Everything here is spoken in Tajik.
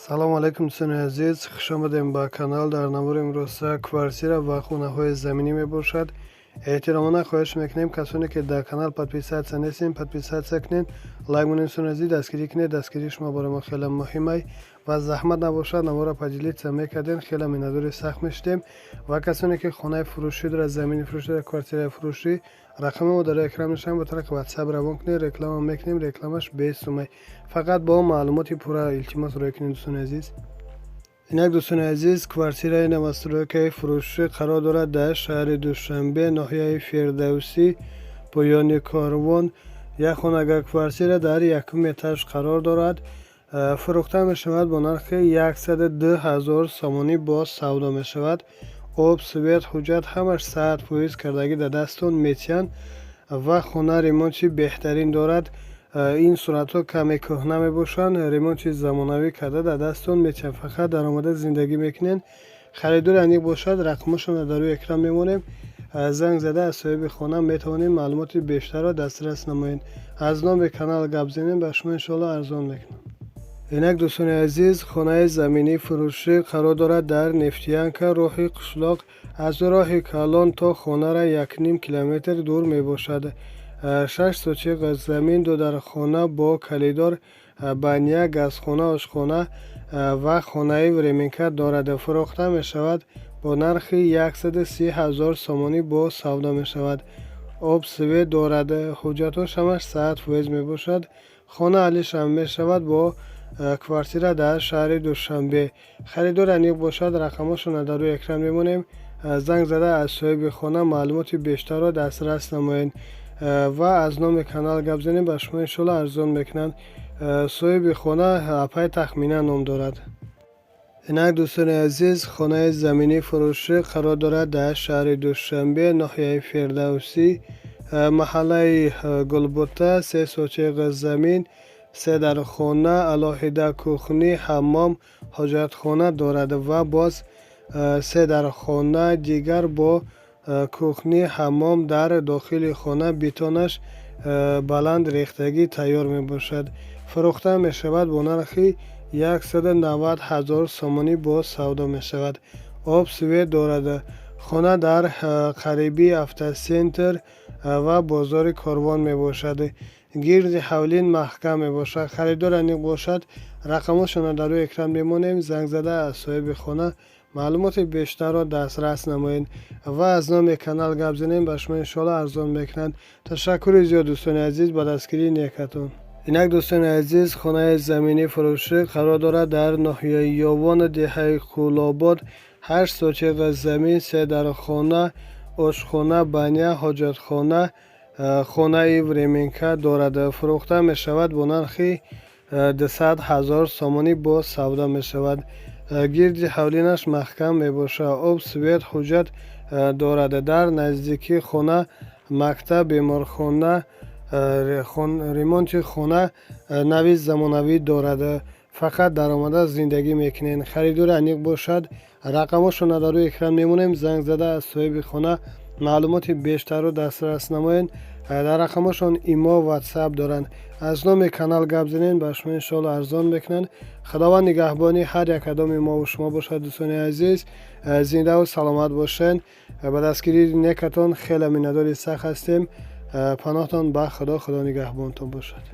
Салому алайкум, дӯстони азиз, хушомадем ба канал. Дар навори имрӯза квартира ва хонаҳои заминӣ мебошад. Эҳтиромона хоҳиш мекунем, касоне ки дар канал подписаться нестем, подписаться кунед, лайк монед. Дӯстони азиз, дастгирӣ кунед. Дастгирии шумо барои мо хеле муҳимай ва заҳмат набошад, навора поделиться мекардем, хеле миннатдори сахт мешудем. Ва касоне ки хонаи фурӯшӣ дорад, замини фурӯшӣ дорад, квартираи фурӯшӣ, рақами мо дар экран мешавад, ба тариқи WhatsApp равон кунед, реклама мекунем, рекламаш бесумай, фақат бо маълумоти пурра илтимос роя кунед, дӯстони азиз. Инак, дӯстони азиз, квартираи новостройкаи фурӯшӣ қарор дорад дар шаҳри Душанбе, ноҳияи Фирдавсӣ, поёни Корвон. Як хонага квартира дар якум этаж қарор дорад. Фурӯхта мешавад бо нархи 102 ҳазор сомонӣ, боз савдо мешавад. Об, свет, ҳуҷҷат ҳамаш 100% кардагӣ дар дастон метиҳанд ва хона ремонти беҳтарин дорад. Ин суратҳо каме кӯҳна мебошанд, ремонти замонавӣ карда дар дастон метиҳанд, фақат даромада зиндагӣ мекунед. Харидори аниқ бошад, рақамошонро дар рӯи экран мемонем, занг зада аз соҳиби хона метавонед маълумоти бештарро дастрас намоед. Аз номи канал гап занем, ба шумо иншоалло арзон мекунам. Инак, дӯстони азиз, хонаи заминии фурӯшӣ қарор дорад дар Нефтянка, роҳи қишлоқ. Аз роҳи калон то хонара 1,5 километр дур мебошад. 6 сотих замин, ду дархона бо коридор, баня, газхона, ошхона ва хонаи временка дорад. Фурӯхта мешавад бо нархи 130 ҳазор сомонӣ, боз савдо мешавад. Об, свет дорад, ҳуҷҷатҳош ҳамаш 100% мебошад. Хона алишам мешавад бо квартира дар шаҳри Душанбе. Харидор аниқ бошад, рақамҳошонро дар рӯи экран мемонем, занг зада аз соҳиби хона маълумоти бештарро дастрас намоед ва аз номи канал гап занем, ба шумо иншоалло арзон мекунанд. Соҳиби хона апай Тахмина ном дорад. Инак, дӯстони азиз, хонаи заминӣ фурӯшӣ қарор дорад дар шаҳри Душанбе, ноҳияи Фирдавсӣ, маҳаллаи Гулбута. 3 сотих замин, се дархона, алоҳида кухня, ҳаммом, ҳоҷатхона дорад ва боз се дархона дигар бо кухня, ҳаммом дар дохили хона, бетонаш баланд рехтагӣ тайёр мебошад. Фурӯхта мешавад бо нархи 190 ҳазор сомонӣ, боз савдо мешавад. Об, свет дорад. Хона дар қарибии автоцентр ва бозори Корвон мебошад. Гирди ҳавлин маҳкам мебошад. Харидор аниқ бошад, рақамҳошонро дар рӯи экран мемонем, занг зада аз соҳиби хона маълумоти бештарро дастрас намоед ва аз номи канал гап занем, ба шумо иншоалло арзон мекунанд. Ташаккури зиёд, дӯстони азиз, ба дастгирии некатон. Инак, дӯстони азиз, хонаи заминӣ фурӯшӣ қарор дорад дар ноҳияи Ёвон, деҳаи Кӯлобод. 8 сотих замин, се дархона, ошхона, баня, ҳоҷатхона, хонаи временка дорад. Фурӯхта мешавад бо нархи 200 ҳазор сомонӣ, боз савдо мешавад. Гирди ҳавлинаш маҳкам мебошад. Об, свет, ҳуҷҷат дорад. Дар наздикии хона мактаб, беморхона, ремонти хона нави замонавӣ дорад, фақат даромада зиндагӣ мекунед. Харидори аниқ бошад, рақамҳошонро дар рӯи экран мемонем, занг зада аз соҳиби хона маълумоти бештарро дастрас намоед. Дар рақамҳошон имо, WhatsApp доранд. Аз номи канал гап занед, ба шумо иншоалло арзон мекунанд. Худованд нигаҳбони ҳар як кадоми мову шумо бошад. Дӯстони азиз, зиндаву саломат бошед. Ба дастгирии некатон хеле миннатдори сахт ҳастем. Паноҳтон ба Худо, Худо нигаҳбонтон бошад.